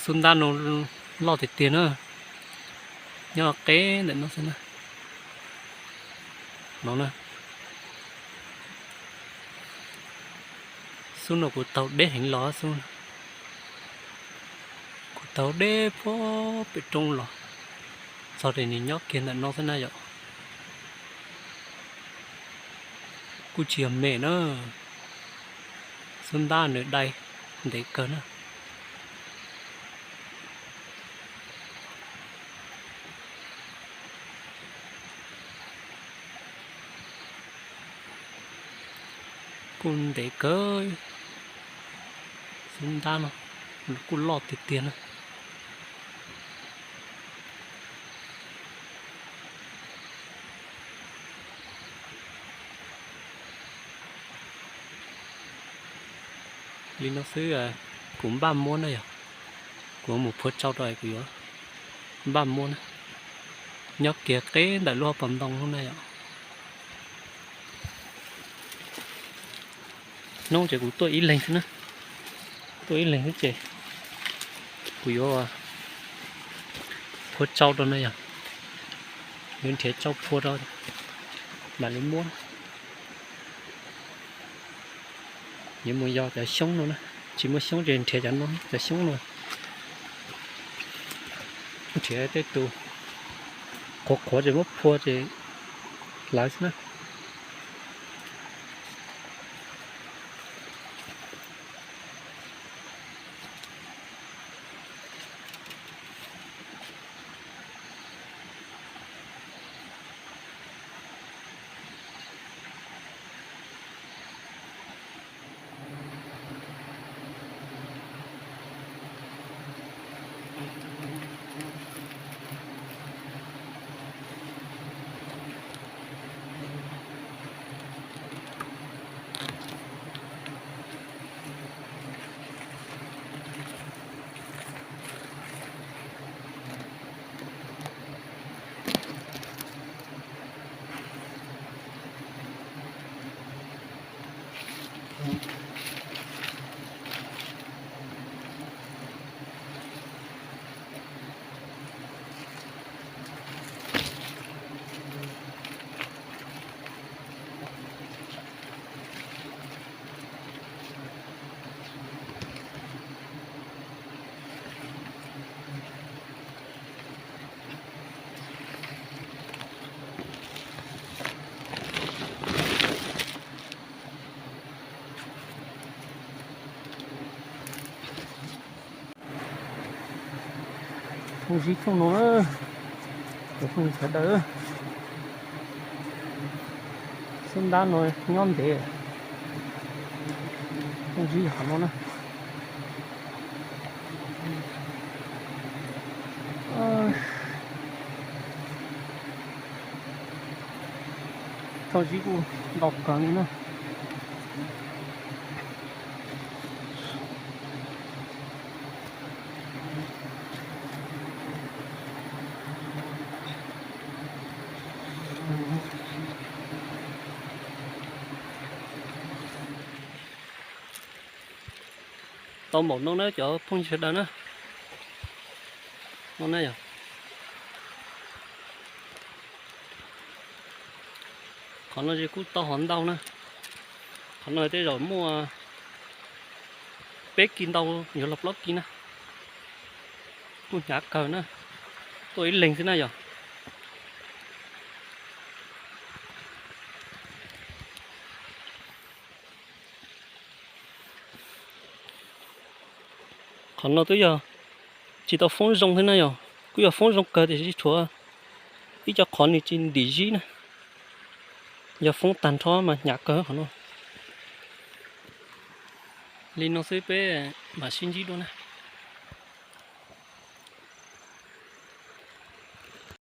Xub ntab no loj tiag tiag na, nyob qeb ntawm no xwb na. No na, xub no kuv taug deb heev los xwb, kuv taug deb puag pem roob los txog ces nws nyob kiag ntawm no xwb na yom. Kuj tsis yog me na, xub ntab nws dai ntev kawg na. Kuj ntev kawg, xub ntab no kuj loj tiag tiag na. Li no xwb, kuv npaj muab na yog, kuv mus phua tsau rau kuv yuav npaj muab na. Nyob kiag qeb ntawm lub hauv paus ntoo no na yom. Hnub ces kuv tuaj ib leeg xwb na, tuaj ib leeg xwb ces kuv yuav phua tsau rau na yom, yuav nrhiav tsau phua rau mam li muab. Yuav mus yos cov xyoob no na, tsis muaj xyoob ces nrhiav cov no, cov xyoob no nrhiav tej tus qhuav qhuav ces muab phua ces lawv xwb na. Phooj ywg, thooj no, cov phooj ywg sawv daws, xub ntab no nyob ntev, phooj ywg, qhov no na. Txoj zib kuj ntau kawg li na. Tau npaum no na cov phooj ywg sawv daws na. No na yog, qhov no ces kuj tau hov ntau na. Qhov no tej zaum muaj peb kis ntau, yuav luag plaub kis na. Kuj hnyav kawg na, tuaj ib leeg xwb na yog. Qhov no twb yog tsis tau foob zoo thiab na yog, kuj yog foob zoo kawg tiam sis tshuav ib co qhov nws tsis ntim zib na, yog foob tag nrho mas hnyav kawg qhov no. Li no xwb peb mam sib ntsib dua na.